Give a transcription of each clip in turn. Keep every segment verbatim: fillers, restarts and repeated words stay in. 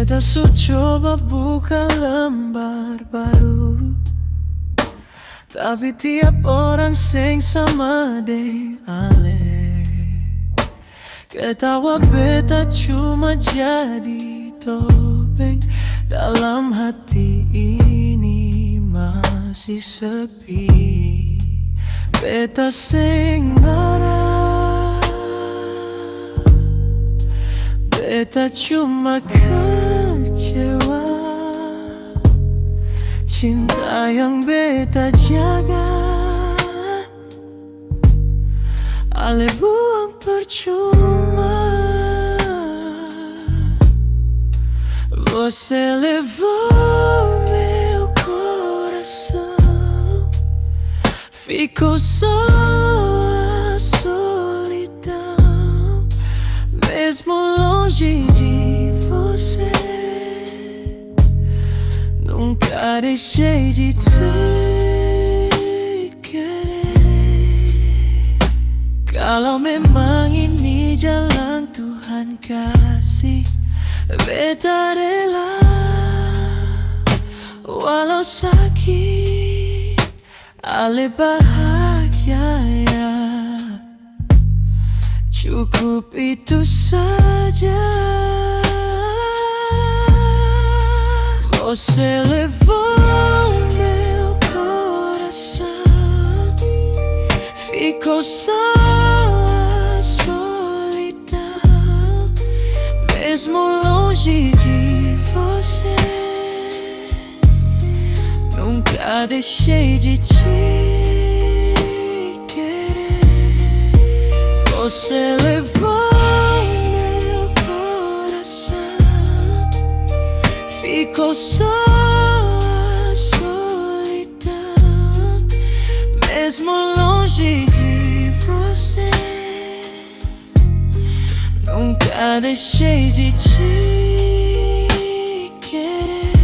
Beta su coba buka lembar baru, tapi tiap orang seng sama deng Ale. Ketawa beta cuma jadi topeng, dalam hati ini masih sepi. Beta seng marah, beta cuma kecewa. Cinta yang beta jaga, Ale buang percuma. Você levou meu coração, ficou só a solidão. Mesmo longe de você, nunca deixei de te querer. Kalau memang ini jalan Tuhan kasih, beta rela walau sakit. Ale bahagia ya, cukup itu saja. Você levou meu coração, ficou só a solidão. Mesmo longe de você, nunca deixei de te querer. Você levou meu coração, ficou só a solidão. Mesmo longe de você, nunca deixei de te querer.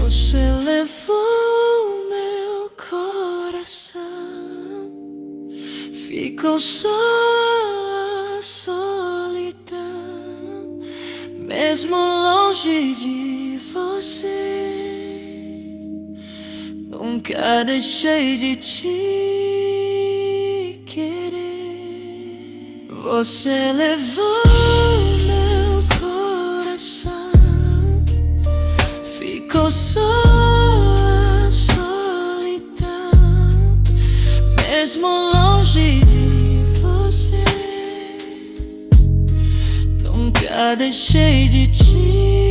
Você levou meu coração, ficou só a solidão. Mesmo longe de você, nunca deixei de te querer. Você levou meu coração, ficou só a solidão. Mesmo longe de você, nunca deixei de te